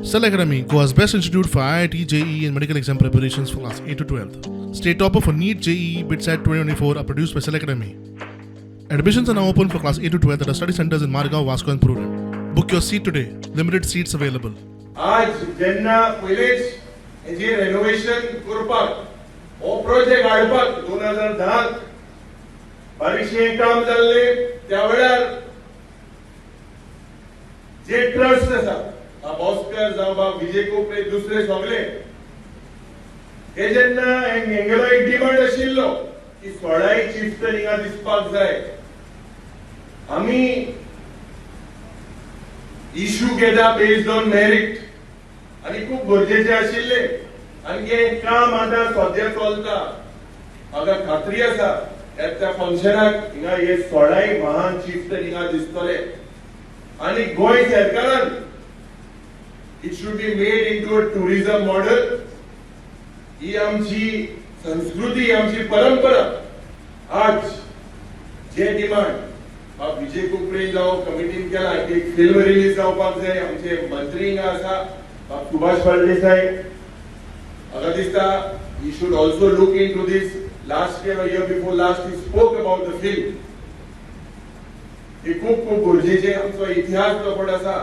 Cell Academy, Goa's best institute for IIT, JEE, and medical exam preparations for class 8 to 12. State topper for NEET, JEE, BITSAT 2024 are produced by Cell Academy. Admissions are now open for class 8 to 12 at our study centers in Margao, Vasco, and Prudent. Book your seat today. Limited seats available. आज जेन्ना पयलेच हेजी renovation करपाक हो project हाडपाक 2010 बारीकशें हें काम जाल्लें, त्या वेळार जे ट्रस्ट आसा, बॉस्कर जावं बा विजय कोपरे, दुसरे सगळे हे, जेन्ना हेंगेलो एक डिमांड आशिल्लो की सोळाय चिफ्टन हिंगा दिसपाक जाय. आमी इशू घेता बेस्ड ऑन मेरीट आनी खूब गरजेचे आशिल्ले आनी हें काम आतां सद्या चलता. म्हाका खात्री आसा, त्या फंक्शनाक हिंगा हे सोळाय महान चिफ्टन हिंगा दिसतले आनी गोंय सरकारान it should be made into a tourism model. ही आमची संस्कृती, आमची परंपरा. आज जे डिमांड बाब विजय कुपरे जावं कमिटीन केला की एक फिल्म रिलीज जावपाक जाय, आमचे मंत्री हिंगा आसा बाब सुभाष फळदेसाय. म्हाका दिसता he should also look into this. Last year, year before last, he spoke about the film. हे खूब खूब गरजेचे. आमचो इतिहास जो पण आसा,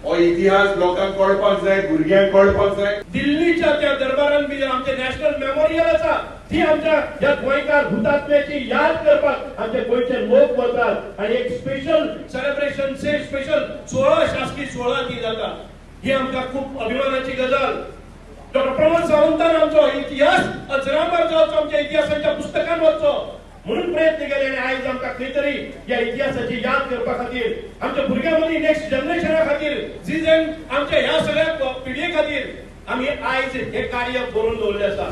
हो इतिहास लोकांक कळपाक जाय, भुरग्यांक कळपाक जाय. दिल्लीच्या त्या दरबारान बी आमचे नॅशनल मेमोरियल आसा, ती आमच्या ह्या गोंयकार हुतात्म्याची याद करपाक आमचे गोंयचे लोक वतात आणि एक स्पेशल सेलिब्रेशन से स्पेशल सोहळा, शासकीय सोहळा ती जाता. ही आमकां खूब अभिमानाची गजाल. डॉक्टर प्रमोद सावंतान आमचो इतिहास अजरामर जावचो, आमच्या इतिहासाच्या पुस्तकान वचचो म्हणून प्रयत्न केले आणि आयज आमकां खंय तरी या इतिहासाची याद करपा खातीर, आमच्या भुरग्यां मदीं, नेक्स्ट जनरेशना खातीर, जी आमच्या ह्या सगळ्या पिढये खातीर आमी आयज हे कार्य बरोवन दवरलें आसा.